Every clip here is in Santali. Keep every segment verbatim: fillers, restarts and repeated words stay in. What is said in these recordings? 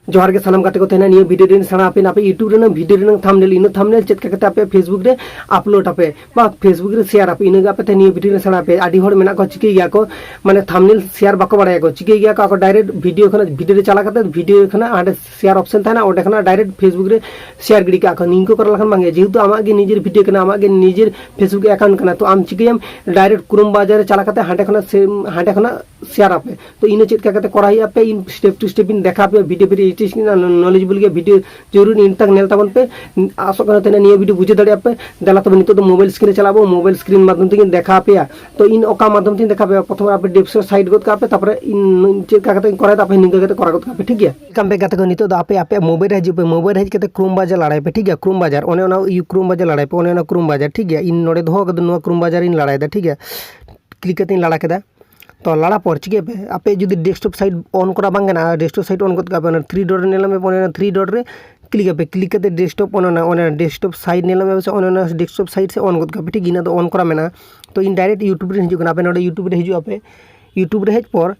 ᱡᱚᱦᱟᱨ ᱜᱮ ᱥᱟᱱᱟᱢ ᱜᱟᱛᱮ ᱠᱚ᱾ ᱛᱮᱦᱮᱧ ᱱᱤᱭᱟᱹ ᱵᱷᱤᱰᱤᱭᱳ ᱨᱮᱧ ᱥᱮᱬᱟ ᱟᱯᱮᱭᱟ ᱟᱯᱮ YouTube ᱨᱮᱱᱟᱜ ᱵᱷᱤᱰᱤᱭᱳ ᱨᱮᱱᱟᱜ ᱛᱷᱟᱢᱵᱱᱮᱞ, ᱤᱱᱟᱹ ᱛᱷᱟᱢᱵᱱᱮᱞ ᱪᱮᱫ ᱠᱟ ᱠᱟᱛᱮ ᱟᱯᱮ Facebook ᱨᱮ ᱟᱯᱞᱳᱰ ᱟᱯᱮ ᱵᱟ Facebook ᱨᱮ ᱥᱮᱭᱟᱨ ᱟᱯᱮ, ᱤᱱᱟᱹᱜᱮ ᱟᱯᱮ ᱛᱮᱦᱮᱧ ᱱᱤᱭᱟᱹ ᱵᱷᱤᱰᱤᱭᱳ ᱨᱮ ᱥᱮᱬᱟ ᱟᱯᱮᱭᱟ᱾ ᱟᱹᱰᱤ ᱦᱚᱲ ᱢᱮᱱᱟᱜ ᱠᱚᱣᱟ ᱪᱤᱠᱟᱹᱭ ᱜᱮᱭᱟ ᱠᱚ, ᱢᱟᱱᱮ ᱛᱷᱟᱢᱵᱱᱮᱞ ᱥᱮᱭᱟᱨ ᱵᱟᱠᱚ ᱵᱟᱲᱟᱭᱟ ᱠᱚ, ᱪᱤᱠᱟᱹᱭ ᱜᱮᱭᱟ ᱠᱚ ᱟᱠᱚ ᱰᱟᱭᱨᱮᱠᱴ ᱵᱷᱤᱰᱤᱭᱳ ᱠᱷᱚᱱᱟᱜ, ᱵᱷᱤᱰᱤᱭᱳ ᱨᱮ ᱪᱟᱞᱟᱣ ᱠᱟᱛᱮ ᱵᱷᱤᱰᱤᱭᱳ ᱠᱷᱚᱱᱟᱜ ᱦᱟᱸᱰᱮ ᱥᱮᱭᱟᱨ ᱚᱯᱥᱮᱱ ᱛᱟᱦᱮᱱᱟ, ᱚᱸᱰᱮ ᱠᱷᱚᱱᱟᱜ ᱰᱟᱭᱨᱮᱠᱴ Facebook ᱨᱮ ᱥᱮᱭᱟᱨ ᱜᱤᱰᱤ ᱠᱟᱜᱼᱟ ᱠᱚ᱾ ᱱᱤᱝᱠᱟᱹ ᱠᱚᱨᱟᱣ ᱞᱮᱠᱷᱟᱱ ᱵᱟᱝ ᱦᱩᱭᱩᱜᱼᱟ, ᱡᱮᱦᱮᱛᱩ ᱟᱢᱟᱜ ᱜᱮ ᱱᱤᱡᱮᱨ ᱵᱷᱤᱰᱤᱭᱳ ᱠᱟᱱᱟ, ᱟᱢᱟᱜ ᱜᱮ ᱱᱤᱡᱮᱨ Facebook ᱮᱠᱟᱣᱩᱱᱴ ᱠᱟᱱᱟ, ᱛᱚ ᱟᱢ ᱪᱤᱠᱟᱹᱭᱟᱢ ᱰᱟᱭᱨᱮᱠᱴ ᱠᱨᱳᱢ ᱵᱨᱟᱣᱡᱟᱨ ᱨᱮ ᱪᱟᱞᱟᱣ ᱠᱟᱛᱮ ᱦᱟᱸᱰᱮ ᱠᱷᱚᱱᱟᱜ ᱥᱮ ᱦᱟᱸᱰᱮ ᱠᱷᱚᱱᱟᱜ ᱥᱮᱭᱟᱨ ᱟᱯᱮ᱾ ᱛᱚ ᱤᱱᱟᱹ ᱪᱮᱫ ᱞᱮᱠᱟ ᱠᱟᱛᱮ ᱠᱚᱨᱟᱣ ᱦᱩᱭᱩᱜᱼᱟ ᱟᱯᱮ ᱤᱧ ᱥᱴᱮᱯ ᱴᱩ ᱥᱴᱮᱯ ᱤᱧ ᱫᱮᱠᱷᱟᱣ ᱟᱯᱮᱭᱟ ᱵᱷᱤᱰᱤᱭᱳ ᱵᱷᱤᱰᱤᱭᱳ ᱮᱰᱤᱴᱤᱝ ᱱᱚᱞᱮᱡᱽᱵᱚᱞ ᱜᱮ ᱵᱷᱤᱰᱤᱭᱳ ᱡᱚᱨᱩᱨ ᱤᱱ ᱛᱟᱠ ᱧᱮᱞ ᱛᱟᱵᱚᱱ ᱯᱮ᱾ ᱟᱥᱚᱜ ᱠᱟᱱᱟ ᱛᱮᱱᱟᱜ ᱱᱤᱭᱟᱹ ᱵᱷᱤᱰᱤᱭᱳ ᱵᱩᱡᱷᱟᱹᱣ ᱫᱟᱲᱮᱭᱟᱜ ᱯᱮ᱾ ᱫᱮᱞᱟ ᱛᱚᱵᱮ ᱱᱤᱛᱚᱜ ᱫᱚ ᱢᱳᱵᱟᱭᱤᱞ ᱥᱠᱨᱤᱱ ᱨᱮ ᱪᱟᱞᱟᱜ ᱟᱵᱚ, ᱢᱳᱵᱟᱭᱤᱞ ᱥᱠᱨᱤᱱ ᱢᱟᱫᱽᱫᱷᱚᱢ ᱛᱮᱜᱤᱧ ᱫᱮᱠᱷᱟᱣ ᱟᱯᱮᱭᱟ᱾ ᱛᱚ ᱤᱧ ᱚᱠᱟ ᱢᱟᱫᱽᱫᱷᱚᱢ ᱛᱮᱧ ᱫᱮᱠᱷᱟᱣ ᱟᱯᱮᱭᱟ, ᱯᱨᱚᱛᱷᱚᱢ ᱟᱯᱮ ᱰᱮᱥᱠᱴᱚᱯ ᱥᱟᱭᱤᱴ ᱜᱚᱫ ᱠᱟᱜ ᱯᱮ, ᱛᱟᱨᱯᱚᱨᱮ ᱤᱧ ᱪᱮᱫ ᱞᱮᱠᱟ ᱠᱟᱛᱮ ᱤᱧ ᱠᱚᱨᱟᱣ ᱮᱫᱟ ᱟᱯᱮ ᱱᱤᱝᱠᱟᱹ ᱠᱟᱛᱮ ᱠᱚᱨᱟᱣ ᱜᱚᱫ ᱠᱟᱜ ᱯᱮ, ᱴᱷᱤᱠ ᱜᱮᱭᱟ? ᱠᱟᱢ ᱯᱮ ᱜᱟᱛᱮ ᱠᱚ, ᱱᱤᱛᱚᱜ ᱫᱚ ᱟᱯᱮ ᱟᱯᱮᱭᱟᱜ ᱢᱳᱵᱟᱭᱤᱞ ᱨᱮ ᱦᱤᱡᱩᱜ ᱯᱮ, ᱢᱳᱵᱟᱭᱤᱞ ᱨᱮ ᱦᱮᱡ ᱠᱟᱛᱮ ᱠᱨᱳᱢ ᱵᱨᱟᱣᱡᱟᱨ ᱞᱟᱲᱟᱭ ᱯᱮ, ᱴᱷᱤᱠ ᱜᱮᱭᱟ? ᱠᱨᱳᱢ ᱵᱨᱟᱣᱡᱟᱨ ᱚᱱᱮ ᱚᱱᱟ ᱠᱨᱳᱢ ᱵᱨᱟᱣᱡᱟᱨ ᱞᱟᱲᱟᱭ ᱯᱮ, ᱚᱱᱮ ᱚᱱᱟ ᱠᱨᱳᱢ ᱵᱨᱟᱣᱡᱟᱨ, ᱴᱷᱤᱠ ᱜᱮᱭᱟ? ᱤᱧ ᱱᱚᱰᱮ ᱫᱚᱦᱚ ᱠᱟᱫᱟ, ᱱᱚᱣᱟ ᱠᱨᱳᱢ ᱵᱨᱟᱣᱡᱟᱨ ᱤᱧ ᱞᱟᱲᱟᱭᱮᱫᱟ, ᱴᱷᱤᱠ ᱜᱮᱭᱟ? ᱠᱞᱤᱠ ᱠᱟᱛᱮ ᱤᱧ ᱞᱟᱲᱟ ᱠᱮᱫᱟ᱾ ᱛᱚ ᱞᱟᱲᱟ ᱯᱚᱨ ᱪᱤᱠᱟᱹᱭ ᱯᱮ, ᱟᱯᱮ ᱡᱩᱫᱤ ᱰᱮᱥᱠᱴᱚᱯ ᱥᱟᱭᱤᱴ ᱚᱱ ᱠᱚᱨᱟ ᱵᱟᱝ ᱜᱟᱱᱚᱜᱼᱟ, ᱰᱮᱥᱠᱴᱚᱯ ᱥᱟᱭᱤᱴ ᱚᱱ ᱜᱚᱫ ᱠᱟᱜ ᱯᱮ, ᱚᱱᱟ ᱛᱷᱨᱤ ᱰᱚᱴ ᱨᱮ ᱧᱮᱞ ᱢᱮ, ᱚᱱᱟ ᱛᱷᱨᱤ ᱰᱚᱴ ᱨᱮ ᱠᱞᱤᱠ ᱟᱯᱮ, ᱠᱞᱤᱠ ᱠᱟᱛᱮ ᱰᱮᱥᱠᱴᱚᱯ ᱚᱱᱟ ᱚᱱᱟ ᱰᱮᱥᱠᱴᱚᱯ ᱥᱟᱭᱤᱴ ᱧᱮᱞ ᱢᱮ, ᱥᱮ ᱚᱱᱟ ᱚᱱᱟ ᱰᱮᱥᱠᱴᱚᱯ ᱥᱟᱭᱤᱴ ᱥᱮ ᱚᱱ ᱜᱚᱫ ᱠᱟᱜ ᱯᱮ, ᱴᱷᱤᱠ ᱜᱮᱭᱟ? ᱤᱧᱟᱹᱜ ᱫᱚ ᱚᱱ ᱠᱚᱨᱟ ᱢᱮᱱᱟᱜᱼᱟ᱾ ᱛᱚ ᱤᱧ ᱰᱟᱭᱨᱮᱠᱴ YouTube ᱨᱮᱧ ᱦᱤᱡᱩᱜ ᱠᱟᱱᱟ, ᱟᱯᱮ ᱱᱚᱰᱮ YouTube ᱨᱮ ᱦᱤᱡᱩᱜ ᱟᱯᱮ᱾ YouTube ᱨᱮ ᱦᱮᱡ ᱯᱚᱨ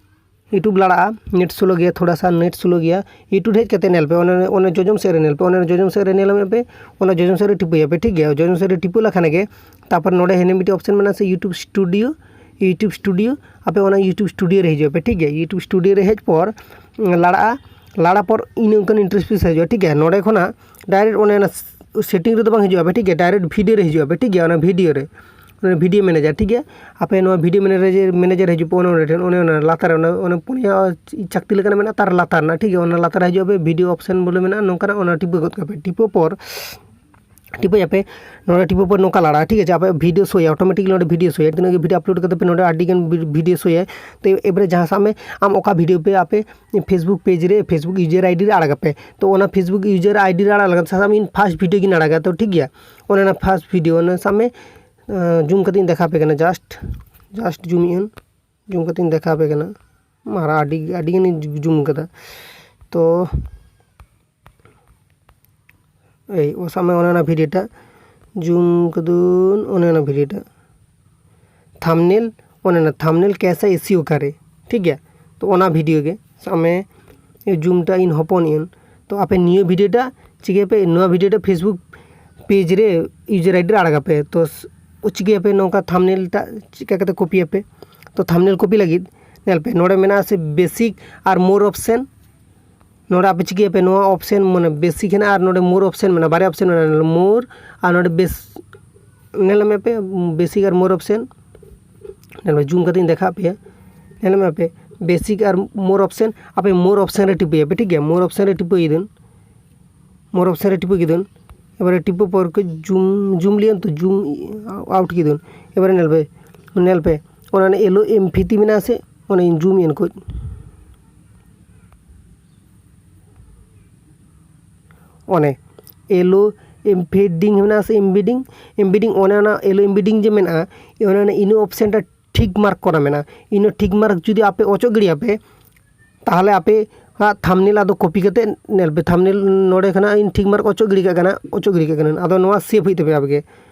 YouTube ᱞᱟᱲᱟᱜᱼᱟ, ᱱᱮᱴ ᱥᱞᱳ ᱜᱮᱭᱟ, ᱛᱷᱚᱲᱟ ᱥᱟ ᱱᱮᱴ ᱥᱞᱳ ᱜᱮᱭᱟ᱾ YouTube ᱦᱮᱡ ᱠᱟᱛᱮ ᱧᱮᱞ ᱯᱮ, ᱚᱱᱟ ᱚᱱᱟ ᱡᱚᱡᱚᱢ ᱥᱮᱫ ᱨᱮ ᱧᱮᱞ ᱯᱮ, ᱚᱱᱟ ᱡᱚᱡᱚᱢ ᱥᱮᱫ ᱨᱮ ᱧᱮᱞ ᱢᱮ ᱯᱮ, ᱚᱱᱟ ᱡᱚᱡᱚᱢ ᱥᱮᱫ ᱨᱮ ᱴᱤᱯᱟᱹᱭᱟ ᱯᱮ, ᱴᱷᱤᱠ ᱜᱮᱭᱟ? ᱡᱚᱡᱚᱢ ᱥᱮᱫ ᱨᱮ ᱴᱤᱯᱟᱹ ᱞᱮᱠᱷᱟᱱ ᱜᱮ ᱛᱟᱨᱯᱚᱨ ᱱᱚᱰᱮ ᱦᱮᱱᱮ ᱢᱤᱫᱴᱮᱡ ᱚᱯᱥᱮᱱ ᱢᱮᱱᱟᱜᱼᱟ ᱥᱮ YouTube Studio, YouTube Studio, ᱟᱯᱮ ᱚᱱᱟ YouTube Studio ᱨᱮ ᱦᱤᱡᱩᱜ ᱯᱮ, ᱴᱷᱤᱠ ᱜᱮᱭᱟ? YouTube Studio ᱨᱮ ᱦᱮᱡ ᱯᱚᱨ ᱞᱟᱲᱟᱜᱼᱟ, ᱞᱟᱲᱟ ᱯᱚᱨ ᱤᱱᱟᱹ ᱚᱱᱠᱟᱱ ᱤᱱᱴᱟᱨᱯᱷᱮᱥ ᱦᱤᱡᱩᱜᱼᱟ, ᱴᱷᱤᱠ ᱜᱮᱭᱟ? ᱱᱚᱰᱮ ᱠᱷᱚᱱᱟᱜ ᱰᱟᱭᱨᱮᱠᱴ ᱚᱱᱮ ᱚᱱᱟ ᱥᱮᱴᱤᱝ ᱨᱮᱫᱚ ᱵᱟᱝ ᱦᱤᱡᱩᱜᱼᱟ ᱯᱮ, ᱴᱷᱤᱠ ᱜᱮᱭᱟ? ᱰᱟᱭᱨᱮᱠᱴ ᱵᱷᱤᱰᱤᱭᱳ ᱨᱮ ᱦᱤᱡᱩᱜᱼᱟ ᱯᱮ, ᱴᱷᱤᱠ ᱜᱮᱭᱟ? ᱚᱱᱟ ᱵᱷᱤᱰᱤᱭᱳ ᱨᱮ, ᱚᱱᱟ ᱵᱷᱤᱰᱤᱭᱳ ᱢᱮᱱᱮᱡᱟᱨ, ᱴᱷᱤᱠ ᱜᱮᱭᱟ? ᱟᱯᱮ ᱱᱚᱣᱟ ᱵᱷᱤᱰᱤᱭᱳ ᱢᱮᱱᱮᱡᱟᱨ, ᱢᱮᱱᱮᱡᱟᱨ ᱦᱤᱡᱩᱜ ᱯᱮ, ᱚᱱᱮ ᱚᱸᱰᱮ ᱴᱷᱮᱱ, ᱚᱱᱮ ᱚᱱᱟ ᱞᱟᱛᱟᱨ ᱨᱮ, ᱚᱱᱟ ᱚᱱᱟ ᱯᱩᱱᱭᱟ ᱪᱟᱠᱛᱤ ᱞᱮᱠᱟᱱᱟᱜ ᱢᱮᱱᱟᱜᱼᱟ, ᱛᱟᱨ ᱞᱟᱛᱟᱨ ᱨᱮᱱᱟᱜ, ᱴᱷᱤᱠ ᱜᱮᱭᱟ? ᱚᱱᱟ ᱞᱟᱛᱟᱨ ᱨᱮ ᱦᱤᱡᱩᱜ ᱟᱯᱮ, ᱵᱷᱤᱰᱤᱭᱳ ᱚᱯᱥᱮᱱ ᱵᱚᱞᱮ ᱢᱮᱱᱟᱜᱼᱟ, ᱱᱚᱝᱠᱟᱱᱟᱜ ᱚᱱᱟ ᱴᱤᱯᱟᱹ ᱜᱚᱫ ᱠᱟᱜ ᱯᱮ᱾ ᱴᱤᱯᱟᱹ ᱯᱚᱨ ᱱᱚᱰᱮ ᱴᱤᱯᱟᱹ ᱯᱚᱨ ᱱᱚᱝᱠᱟ ᱞᱟᱲᱟᱜᱼᱟ, ᱴᱷᱤᱠ ᱟᱪᱷᱮ? ᱟᱯᱮ ᱵᱷᱤᱰᱤᱭᱳ ᱥᱳᱭᱟ, ᱚᱴᱳᱢᱮᱴᱤᱠ ᱱᱚᱰᱮ ᱵᱷᱤᱰᱤᱭᱳ ᱥᱳᱭᱟ, ᱛᱤᱱᱟᱹᱜ ᱜᱮ ᱵᱷᱤᱰᱤᱭᱳ ᱟᱯᱞᱳᱰ ᱠᱟᱛᱮ ᱯᱮ ᱱᱚᱰᱮ ᱟᱹᱰᱤ ᱜᱟᱱ ᱵᱷᱤ-, ᱵᱷᱤᱰᱤᱭᱳ ᱥᱳᱭᱟ᱾ ᱛᱚ ᱮᱵᱟᱨᱮ ᱡᱟᱦᱟᱸ ᱥᱟᱵ ᱢᱮ ᱟᱢ ᱚᱠᱟ ᱵᱷᱤᱰᱤᱭᱳ ᱯᱮ ᱟᱯᱮ Facebook ᱯᱮᱡᱽ ᱨᱮ, Facebook ᱤᱭᱩᱡᱟᱨ ᱟᱭᱰᱤ ᱨᱮ ᱟᱲᱟᱜ ᱟᱯᱮ, ᱛᱚ ᱚᱱᱟ Facebook ᱤᱭᱩᱡᱟᱨ ᱟᱭᱰᱤ ᱨᱮ ᱟᱲᱟᱜ ᱞᱟᱹᱜᱤᱫ ᱥᱟᱵ ᱢᱮ ᱤᱧ ᱯᱷᱟᱥᱴ ᱵᱷᱤᱰᱤᱭᱳ ᱜᱤᱧ ᱟᱲᱟᱜᱟ, ᱛᱚ ᱴᱷᱤᱠ ᱜᱮᱭᱟ? ᱚᱱᱮ ᱚᱱᱟ ᱯᱷᱟᱥᱴ ᱵᱷᱤᱰᱤᱭᱳ, ᱚᱱᱟ ᱥᱟᱵ ᱢᱮ ᱡᱩᱢ ᱠᱟᱛᱮ ᱤᱧ ᱫᱮᱠᱷᱟᱣ ᱟᱯᱮ ᱠᱟᱱᱟ, ᱡᱟᱥᱴ ᱡᱟᱥᱴ ᱡᱩᱢ ᱤᱱ, ᱡᱩᱢ ᱠᱟᱛᱮ ᱤᱧ ᱫᱮᱠᱷᱟᱣ ᱟᱯᱮ ᱠᱟᱱᱟ᱾ ᱢᱟᱨᱟ ᱟᱹᱰᱤ ᱟᱹᱰᱤ ᱜᱟᱱᱤᱧ ᱡᱩᱢ ᱠᱟᱫᱟ᱾ ᱛᱚ ᱮᱭ ᱥᱟᱵ ᱢᱮ ᱚᱱᱮ ᱚᱱᱟ ᱵᱷᱤᱰᱤᱭᱳ ᱴᱟᱜ ᱡᱩᱢ ᱠᱟᱫᱟᱹᱧ, ᱚᱱᱮ ᱚᱱᱟ ᱵᱷᱤᱰᱤᱭᱳ ᱴᱟᱜ ᱛᱷᱟᱢᱵᱽᱱᱮᱞ, ᱚᱱᱮ ᱚᱱᱟ ᱛᱷᱟᱢᱵᱽᱱᱮᱞ ᱠᱮᱥᱟ ᱮᱥᱤ ᱚᱠᱟᱨᱮ, ᱴᱷᱤᱠ ᱜᱮᱭᱟ? ᱛᱚ ᱚᱱᱟ ᱵᱷᱤᱰᱤᱭᱳ ᱜᱮ ᱥᱟᱵ ᱢᱮ ᱡᱩᱢ ᱴᱟᱜ ᱤᱧ ᱦᱚᱯᱚᱱ ᱮᱫ᱾ ᱛᱚ ᱟᱯᱮ ᱱᱤᱭᱟᱹ ᱵᱷᱤᱰᱤᱭᱳ ᱴᱟᱜ ᱪᱤᱠᱟᱹᱭᱟᱯᱮ, ᱱᱚᱣᱟ ᱵᱷᱤᱰᱤᱭᱳ ᱴᱟᱜ ᱯᱷᱮᱥᱵᱩᱠ ᱯᱮᱡᱽ ᱨᱮ ᱤᱭᱩᱡᱟᱨ ᱟᱭᱰᱤ ᱨᱮ ᱟᱲᱟᱜᱟᱯᱮ᱾ ᱛᱚ ᱪᱤᱠᱟᱹᱭᱟᱯᱮ ᱱᱚᱝᱠᱟ ᱛᱷᱟᱢᱵᱱᱮᱞ ᱴᱟᱜ ᱪᱤᱠᱟ ᱠᱟᱛᱮ ᱠᱚᱯᱤᱭᱟᱯᱮ? ᱛᱚ ᱛᱷᱟᱢᱵᱱᱮᱞ ᱠᱚᱯᱤ ᱞᱟᱹᱜᱤᱫ ᱧᱮᱞ ᱯᱮ, ᱱᱚᱰᱮ ᱢᱮᱱᱟᱜᱼᱟ ᱥᱮ ᱵᱮᱥᱤᱠ ᱟᱨ ᱢᱳᱨ ᱚᱯᱥᱮᱱ᱾ ᱱᱚᱰᱮ ᱟᱯᱮ ᱪᱤᱠᱟᱹᱭᱟᱯᱮ, ᱱᱚᱣᱟ ᱚᱯᱥᱮᱱ ᱢᱟᱱᱮ ᱵᱮᱥᱤᱠ ᱦᱮᱱᱟᱜᱼᱟ ᱟᱨ ᱱᱚᱰᱮ ᱢᱳᱨ ᱚᱯᱥᱮᱱ ᱢᱮᱱᱟᱜᱼᱟ, ᱢᱳᱨ ᱟᱨ ᱱᱚᱰᱮ ᱵᱮᱥ ᱧᱮᱞ ᱢᱮ ᱯᱮ, ᱵᱮᱥᱤᱠ ᱟᱨ ᱢᱳᱨ ᱚᱯᱥᱮᱱ᱾ ᱧᱮᱞ ᱢᱮ, ᱡᱩᱢ ᱠᱟᱛᱮᱧ ᱫᱮᱠᱷᱟᱣ ᱯᱮᱭᱟ᱾ ᱧᱮᱞ ᱢᱮ ᱯᱮ, ᱵᱮᱥᱤᱠ ᱟᱨ ᱢᱳᱨ ᱚᱯᱥᱮᱱ, ᱟᱯᱮ ᱢᱳᱨ ᱚᱯᱥᱮᱱ ᱨᱮ ᱴᱤᱯᱟᱹᱭᱟᱯᱮ, ᱴᱷᱤᱠ ᱜᱮᱭᱟ? ᱢᱳᱨ ᱚᱯᱥᱮᱱ ᱨᱮ ᱴᱤᱯᱟᱹᱭ ᱫᱩᱱ, ᱢᱳᱨ ᱚᱯᱥᱮᱱ ᱨᱮ ᱴᱤᱯᱟᱹ ᱠᱮᱫᱩᱱ᱾ ᱮᱵᱟᱨᱮ ᱴᱤᱯᱟᱹ ᱯᱚᱨ ᱠᱚ ᱡᱩᱢ, ᱡᱩᱢ ᱞᱤᱭᱟᱹᱱ ᱛᱚ ᱡᱩᱢ ᱟᱣᱩᱴ ᱠᱮᱫᱩᱱ᱾ ᱮᱵᱟᱨᱮ ᱧᱮᱞ ᱯᱮ, ᱧᱮᱞ ᱯᱮ, ᱚᱱᱟ ᱮᱞᱳ ᱮᱢ ᱯᱷᱤᱛᱤ ᱢᱮᱱᱟᱜᱼᱟ ᱥᱮ, ᱚᱱᱮᱧ ᱡᱩᱢ ᱤᱱ ᱠᱚᱡ᱾ ᱚᱱᱮ ᱮᱞᱳ ᱮᱢᱵᱮᱰᱤᱝ ᱢᱮᱱᱟᱜᱼᱟ ᱥᱮ ᱮᱢᱵᱮᱰᱤᱝ, ᱮᱢᱵᱮᱰᱤᱝ, ᱚᱱᱮ ᱚᱱᱟ ᱮᱞᱳ ᱮᱢᱵᱮᱰᱤᱝ ᱡᱮ ᱢᱮᱱᱟᱜᱼᱟ, ᱚᱱᱮ ᱚᱱᱟ ᱤᱱᱟᱹ ᱚᱯᱥᱮᱱ ᱨᱮ ᱴᱷᱤᱠ ᱢᱟᱨᱠ ᱠᱚᱨᱟ ᱢᱮᱱᱟᱜᱼᱟ᱾ ᱤᱱᱟᱹ ᱴᱷᱤᱠ ᱢᱟᱨᱠ ᱡᱩᱫᱤ ᱟᱯᱮ ᱚᱪᱚᱜ ᱜᱤᱰᱤᱭᱟᱯᱮ, ᱛᱟᱦᱚᱞᱮ ᱟᱯᱮ ᱦᱟᱸᱜ ᱛᱷᱟᱢᱵᱱᱮᱞ ᱟᱫᱚ ᱠᱚᱯᱤ ᱠᱟᱛᱮ ᱧᱮᱞ ᱯᱮ, ᱛᱷᱟᱢᱵᱱᱮᱞ ᱱᱚᱰᱮ ᱠᱷᱚᱱᱟᱜ ᱤᱧ ᱴᱷᱤᱠ ᱢᱟᱨᱠ ᱚᱪᱚᱜ ᱜᱤᱰᱤ ᱠᱟᱜ ᱠᱟᱱᱟ, ᱚᱪᱚᱜ ᱜᱤᱰᱤ ᱠᱟᱜ ᱠᱟᱱᱟ᱾ ᱟᱫᱚ ᱱᱚᱣᱟ ᱥᱮᱵᱷ ᱦᱩᱭᱩᱜ ᱛᱟᱯᱮᱭᱟ ᱟᱯᱮ ᱜᱮ᱾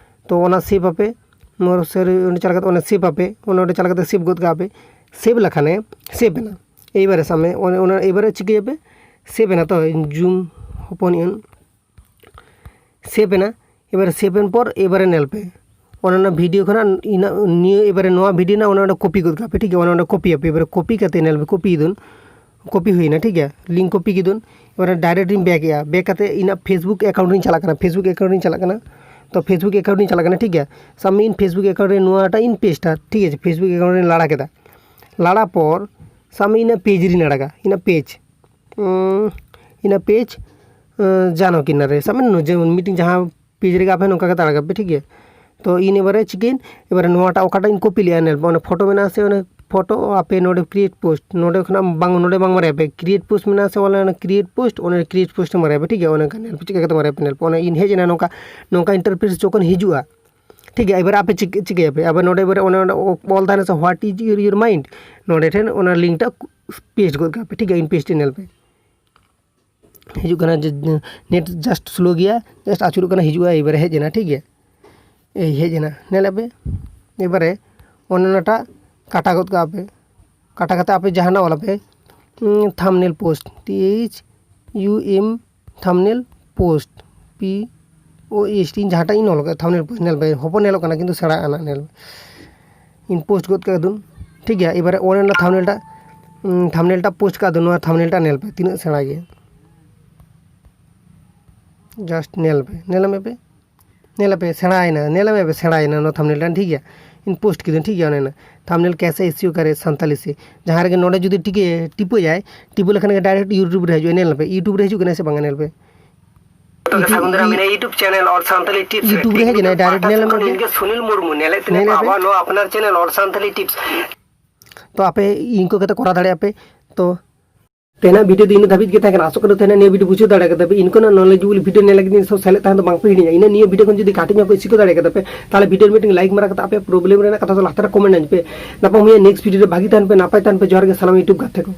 ᱛᱚ ᱚᱱᱟ ᱥᱮᱵᱷ ᱟᱯᱮ, ᱢᱳᱨ ᱚᱯᱥᱮᱱ ᱨᱮ ᱚᱸᱰᱮ ᱪᱟᱞᱟᱣ ᱠᱟᱛᱮ ᱚᱱᱟ ᱥᱮᱵᱷ ᱟᱯᱮ, ᱚᱱᱟ ᱚᱸᱰᱮ ᱪᱟᱞᱟᱣ ᱠᱟᱛᱮ ᱥᱮᱵᱷ ᱜᱚᱫ ᱠᱟᱜᱼᱟ ᱯᱮ᱾ ᱥᱮᱵᱷ ᱞᱮᱠᱷᱟᱱᱮ ᱥᱮᱵᱷ ᱮᱱᱟ᱾ ᱮᱭᱵᱟᱨᱮ ᱥᱟᱵ ᱢᱮ, ᱚᱱᱮ ᱚᱱᱟ ᱮᱭᱵᱟᱨᱮ ᱪᱤᱠᱟᱹᱭᱟᱯᱮ? ᱥᱮᱵᱷ ᱮᱱᱟ᱾ ᱛᱚ ᱡᱩᱢ ᱦᱚᱯᱚᱱ ᱮᱱ, ᱥᱮᱵᱷ ᱮᱱᱟ᱾ ᱮᱵᱟᱨᱮ ᱥᱮᱵᱷ ᱮᱱ ᱯᱚᱨ ᱮᱵᱟᱨᱮ ᱧᱮᱞ ᱯᱮ, ᱚᱱᱟ ᱚᱱᱟ ᱵᱷᱤᱰᱤᱭᱳ ᱠᱷᱚᱱᱟᱜ ᱤᱱᱟᱹ ᱱᱤᱭᱟᱹ ᱮᱵᱟᱨᱮ ᱱᱚᱣᱟ ᱵᱷᱤᱰᱤᱭᱳ ᱨᱮᱱᱟᱜ ᱚᱱᱟ ᱚᱸᱰᱮ ᱠᱚᱯᱤ ᱜᱚᱫ ᱠᱟᱜ ᱯᱮ, ᱴᱷᱤᱠ ᱜᱮᱭᱟ? ᱚᱱᱟ ᱚᱸᱰᱮ ᱠᱚᱯᱤ ᱟᱯᱮ, ᱮᱵᱟᱨᱮ ᱠᱚᱯᱤ ᱠᱟᱛᱮ ᱧᱮᱞ ᱯᱮ, ᱠᱚᱯᱤ ᱦᱩᱭᱱᱟ᱾ ᱠᱚᱯᱤ ᱦᱩᱭᱱᱟ, ᱴᱷᱤᱠ ᱜᱮᱭᱟ? ᱞᱤᱝᱠ ᱠᱚᱯᱤ ᱠᱮᱫᱩᱱ᱾ ᱮᱵᱟᱨᱮ ᱰᱟᱭᱨᱮᱠᱴ ᱤᱧ ᱵᱮᱠ ᱮᱜᱼᱟ, ᱵᱮᱠ ᱠᱟᱛᱮ ᱤᱧᱟᱹᱜ ᱯᱷᱮᱥᱵᱩᱠ ᱮᱠᱟᱣᱩᱱᱴ ᱨᱤᱧ ᱪᱟᱞᱟᱜ ᱠᱟᱱᱟ, ᱯᱷᱮᱥᱵᱩᱠ ᱮᱠᱟᱣᱩᱱᱴ ᱨᱤᱧ ᱪᱟᱞᱟᱜ ᱠᱟᱱᱟ᱾ ᱛᱚ ᱯᱷᱮᱥᱵᱩᱠ ᱮᱠᱟᱣᱩᱱᱴ ᱨᱤᱧ ᱪᱟᱞᱟᱜ ᱠᱟᱱᱟ, ᱴᱷᱤᱠ ᱜᱮᱭᱟ? ᱥᱟᱵ ᱢᱮ ᱤᱧ ᱯᱷᱮᱥᱵᱩᱠ ᱮᱠᱟᱣᱩᱱᱴ ᱨᱮ ᱱᱚᱣᱟᱴᱟᱜ ᱤᱧ ᱯᱮᱥᱴᱟ, ᱴᱷᱤᱠ ᱟᱪᱷᱮ? ᱯᱷᱮᱥᱵᱩᱠ ᱮᱠᱟᱣᱩᱱᱴ ᱨᱤᱧ ᱞᱟᱲᱟ ᱠᱮᱫᱟ, ᱞᱟᱲᱟ ᱯᱚᱨ ᱥᱟᱵ ᱢᱮ ᱤᱧᱟᱹᱜ ᱯᱮᱡᱽ ᱨᱤᱧ ᱟᱲᱟᱜᱟ, ᱤᱧᱟᱹᱜ ᱯᱮᱡᱽ, ᱩᱸ, ᱤᱧᱟᱹᱜ ᱯᱮᱡᱽ, ᱩᱸ, ᱡᱟᱱᱚ ᱠᱤᱱᱟᱨᱮ ᱥᱟᱵ ᱢᱮ, ᱡᱮᱢᱚᱱ ᱢᱤᱫᱴᱮᱱ ᱡᱟᱦᱟᱸ ᱯᱮᱡᱽ ᱨᱮᱜᱮ ᱟᱯᱮ ᱱᱚᱝᱠᱟ ᱠᱟᱛᱮ ᱟᱲᱟᱜᱟ ᱯᱮ, ᱴᱷᱤᱠ ᱜᱮᱭᱟ? ᱛᱚ ᱤᱧ ᱮᱵᱟᱨᱮ ᱪᱤᱠᱟᱹᱭᱮᱱ, ᱮᱵᱟᱨᱮ ᱱᱚᱣᱟᱴᱟᱜ ᱚᱠᱟᱴᱟᱜ ᱤᱧ ᱠᱚᱯᱤ ᱞᱮᱜᱼᱟ, ᱧᱮᱞ ᱯᱮ, ᱚᱱᱟ ᱯᱷᱳᱴᱳ ᱢᱮᱱᱟᱜᱼᱟ ᱥᱮ, ᱚᱱᱟ ᱯᱷᱳᱴᱳ ᱟᱯᱮ ᱱᱚᱰᱮ ᱠᱨᱤᱭᱮᱴ ᱯᱳᱥᱴ, ᱱᱚᱰᱮ ᱠᱷᱚᱱᱟᱜ ᱵᱟᱝ, ᱱᱚᱰᱮ ᱵᱟᱝ ᱢᱟᱨᱮᱭᱟ ᱯᱮ, ᱠᱨᱤᱭᱮᱴ ᱯᱳᱥᱴ ᱢᱮᱱᱟᱜᱼᱟ ᱥᱮ, ᱚᱱᱟ ᱠᱨᱤᱭᱮᱴ ᱯᱳᱥᱴ, ᱚᱱᱟ ᱠᱨᱤᱭᱮᱴ ᱯᱳᱥᱴ ᱢᱟᱨᱮᱭᱟ ᱯᱮ, ᱴᱷᱤᱠ ᱜᱮᱭᱟ? ᱚᱱᱮ ᱚᱱᱠᱟ ᱧᱮᱞ ᱯᱮ ᱪᱤᱠᱟᱹ ᱠᱟᱛᱮ ᱢᱟᱨᱮᱭᱟ ᱯᱮ, ᱧᱮᱞ ᱯᱮ, ᱚᱱᱟ ᱤᱧ ᱦᱮᱡ ᱮᱱᱟ, ᱱᱚᱝᱠᱟ, ᱱᱚᱝᱠᱟ ᱤᱱᱴᱟᱨᱯᱷᱮᱥ ᱡᱚᱠᱷᱚᱱ ᱦᱤᱡᱩᱜᱼᱟ, ᱴᱷᱤᱠ ᱜᱮᱭᱟ? ᱮᱵᱟᱨ ᱟᱯᱮ ᱪᱤᱠᱟᱹ, ᱪᱤᱠᱟᱹᱭᱟᱯᱮ? ᱟᱵᱟᱨ ᱱᱚᱰᱮ ᱮᱵᱟᱨ ᱚᱱᱮ ᱚᱸᱰᱮ ᱚᱞ ᱛᱟᱦᱮᱱᱟ ᱥᱮ, "What is your, your mind?" ᱱᱚᱰᱮ ᱴᱷᱮᱱ ᱚᱱᱟ ᱞᱤᱝᱠ ᱴᱟᱜ ᱯᱮᱥᱴ ᱜᱚᱫ ᱠᱟᱜ ᱯᱮ, ᱴᱷᱤᱠ ᱜᱮᱭᱟ? ᱤᱧ ᱯᱮᱥᱴ ᱧᱮᱞ ᱯᱮ, ᱦᱤᱡᱩᱜ ᱠᱟᱱᱟ ᱡᱮ, ᱱᱮᱴ ᱡᱟᱥᱴ ᱥᱞᱳ ᱜᱮᱭᱟ, ᱡᱟᱥᱴ ᱟᱹᱪᱩᱨᱚᱜ ᱠᱟᱱᱟ, ᱦᱤᱡᱩᱜᱼᱟ, ᱮᱵᱟᱨᱮ ᱦᱮᱡ ᱮᱱᱟ, ᱴᱷᱤᱠ ᱜᱮᱭᱟ? ᱮᱭ ᱦᱮᱡ ᱮᱱᱟ, ᱧᱮᱞᱮᱫ ᱯᱮ? ᱮᱵᱟᱨᱮ ᱚᱱᱮ ᱚᱱᱟᱴᱟᱜ ᱠᱟᱴᱟ ᱜᱚᱫ ᱠᱟᱜᱼᱟ ᱯᱮ, ᱠᱟᱴᱟ ᱠᱟᱛᱮ ᱟᱯᱮ ᱡᱟᱦᱟᱱᱟᱜ ᱚᱞᱟᱯᱮ, thumbnail post, T H U M, thumbnail post, P O S T, ᱡᱟᱦᱟᱸᱴᱟᱜ ᱤᱧ ᱚᱞ ᱠᱟᱜᱼᱟ, ᱛᱷᱟᱢᱵᱽᱱᱮᱞ ᱯᱳᱥᱴ, ᱧᱮᱞ ᱯᱮ, ᱦᱚᱯᱚᱱ ᱧᱮᱞᱚᱜ ᱠᱟᱱᱟ, ᱠᱤᱱᱛᱩ ᱥᱮᱬᱟ ᱟᱱᱟ, ᱧᱮᱞ ᱯᱮ᱾ ᱤᱧ ᱯᱳᱥᱴ ᱜᱚᱫ ᱠᱟᱜ ᱫᱩᱧ, ᱴᱷᱤᱠ ᱜᱮᱭᱟ᱾ ᱮᱵᱟᱨᱮ ᱚᱱᱮ ᱚᱱᱟ ᱛᱷᱟᱢᱵᱽᱱᱮᱞ ᱴᱟᱜ, ᱩᱸ, ᱛᱷᱟᱢᱵᱽᱱᱮᱞ ᱴᱟᱜ ᱯᱳᱥᱴ ᱠᱟᱜ ᱫᱩᱧ, ᱱᱚᱣᱟ ᱛᱷᱟᱢᱵᱽᱱᱮᱞ ᱴᱟᱜ ᱧᱮᱞ ᱯᱮ, ᱛᱤᱱᱟᱹᱜ ᱥᱮᱬᱟ ᱜᱮᱭᱟ᱾ ᱡᱟᱥᱴ ᱧᱮᱞ ᱯᱮ, ᱧᱮᱞ ᱢᱮ ᱯᱮ, ᱧᱮᱞ ᱯᱮ, ᱥᱮᱬᱟᱭᱮᱱᱟ, ᱧᱮᱞ ᱢᱮ ᱯᱮ, ᱥᱮᱬᱟᱭᱮᱱᱟ ᱱᱚᱣᱟ ᱛᱷᱟᱢᱵᱽᱱᱮᱞ ᱴᱟᱜ, ᱴᱷᱤᱠ ᱜᱮᱭᱟ᱾ ᱤᱧ ᱯᱳᱥᱴ ᱠᱤᱫᱟᱹᱧ, ᱴᱷᱤᱠ ᱜᱮᱭᱟ, ᱚᱱᱮ ᱚᱱᱟ ᱛᱷᱟᱢᱵᱽᱱᱮᱞ ᱠᱮᱥᱮ ᱮᱥᱤᱭᱳ ᱠᱟᱨᱮ ᱥᱟᱱᱛᱟᱞᱤ ᱥᱮ, ᱡᱟᱦᱟᱸ ᱨᱮᱜᱮ ᱱᱚᱰᱮ ᱡᱩᱫᱤ ᱴᱤᱠᱮ ᱴᱤᱯᱟᱹᱭᱟᱭ, ᱴᱤᱯᱟᱹ ᱞᱮᱠᱷᱟᱱ ᱜᱮ ᱰᱟᱭᱨᱮᱠᱴ YouTube ᱨᱮ ᱦᱤᱡᱩᱜᱼᱟ, ᱧᱮᱞ ᱯᱮ, YouTube ᱨᱮ ᱦᱤᱡᱩᱜ ᱠᱟᱱᱟ ᱥᱮ ᱵᱟᱝᱟ, ᱧᱮᱞ ᱯᱮ᱾ ᱡᱚᱛᱚ ᱜᱮ ᱥᱟᱹᱜᱩᱱ ᱫᱟᱨᱟᱢ ᱢᱮᱱᱟᱭᱟ YouTube ᱪᱮᱱᱮᱞ ᱚᱞ ᱥᱟᱱᱛᱟᱞᱤ ᱴᱤᱯᱥ ᱨᱮ᱾ YouTube ᱨᱮ ᱦᱮᱡ ᱮᱱᱟᱭ, ᱰᱟᱭᱨᱮᱠᱴ ᱯᱟᱦᱴᱟ ᱧᱮᱞ ᱥᱮᱫ ᱢᱮ ᱠᱷᱚᱱ ᱯᱮ᱾ ᱤᱧ ᱜᱮ ᱥᱩᱱᱤᱞ ᱢᱩᱨᱢᱩ, ᱱᱮᱞᱮᱫ ᱛᱮ ᱧᱮᱞ ᱯᱮ᱾ ᱟᱵᱚᱣᱟᱜ ᱱᱚᱣᱟ ᱟᱯᱱᱟᱨ ᱪᱮᱱᱮᱞ ᱚᱞ ᱥᱟᱱᱛᱟᱞᱤ ᱴᱤᱯᱥ᱾ ᱛᱚ ᱟᱯᱮ ᱤᱱᱠᱟᱹ ᱠᱟᱛᱮ ᱠᱚᱨᱟᱣ ᱫᱟᱲᱮᱭᱟᱜᱼᱟ ᱯᱮ᱾ ᱛᱚ ᱛᱮᱦᱮᱧᱟᱜ ᱵᱷᱤᱰᱤᱭᱳ ᱫᱚ ᱤᱱᱟᱹ ᱫᱷᱟᱹᱵᱤᱡ ᱜᱮ ᱛᱟᱦᱮᱸ ᱠᱟᱱᱟ᱾ ᱟᱥᱚᱜ ᱠᱟᱱᱟ ᱛᱮᱦᱮᱧᱟᱜ ᱱᱤᱭᱟᱹ ᱵᱷᱤᱰᱤᱭᱳ ᱵᱩᱡᱷᱟᱹᱣ ᱫᱟᱲᱮ ᱠᱟᱫᱟ ᱯᱮ᱾ ᱤᱱᱠᱟᱹᱱᱟᱜ ᱱᱚᱞᱮᱡᱮᱵᱚᱞ ᱵᱷᱤᱰᱤᱭᱳ ᱧᱮᱞ ᱞᱟᱹᱜᱤᱫ ᱥᱮᱞᱮᱫ ᱛᱟᱦᱮᱸ ᱫᱚ ᱵᱟᱝ ᱯᱮ ᱦᱤᱲᱤᱧᱟ᱾ ᱤᱱᱟᱹ ᱱᱤᱭᱟᱹ ᱵᱷᱤᱰᱤᱭᱳ ᱠᱷᱚᱱ ᱡᱩᱫᱤ ᱠᱟᱹᱴᱤᱡ ᱧᱚᱜ ᱯᱮ ᱥᱤᱠᱷᱟᱹᱣ ᱫᱟᱲᱮ ᱠᱟᱫᱟ ᱯᱮ, ᱛᱟᱦᱚᱞᱮ ᱵᱷᱤᱰᱤᱭᱳ ᱢᱤᱫᱴᱮᱱ ᱞᱟᱭᱤᱠ ᱢᱟᱨᱟ ᱠᱟᱛᱮ ᱟᱯᱮ ᱯᱨᱚᱵᱞᱮᱢ ᱨᱮᱱᱟᱜ ᱠᱟᱛᱷᱟ ᱫᱚ ᱞᱟᱦᱟ ᱨᱮ ᱠᱚᱢᱮᱱᱴ ᱟᱹᱧ ᱯᱮ᱾ ᱱᱟᱯᱟᱭ ᱢᱮᱭᱟ ᱱᱮᱠᱥᱴ ᱵᱷᱤᱰᱤᱭᱳ ᱨᱮ ᱵᱷᱟᱹᱜᱤ ᱛᱟᱦᱮᱱ ᱯᱮ, ᱱᱟᱯᱟᱭ ᱛᱟᱦᱮᱱ ᱯᱮ᱾ ᱡᱚᱦᱟᱨ ᱜᱮ ᱥᱟᱱᱟᱢ YouTube ᱜᱟᱛᱮ ᱠᱚ᱾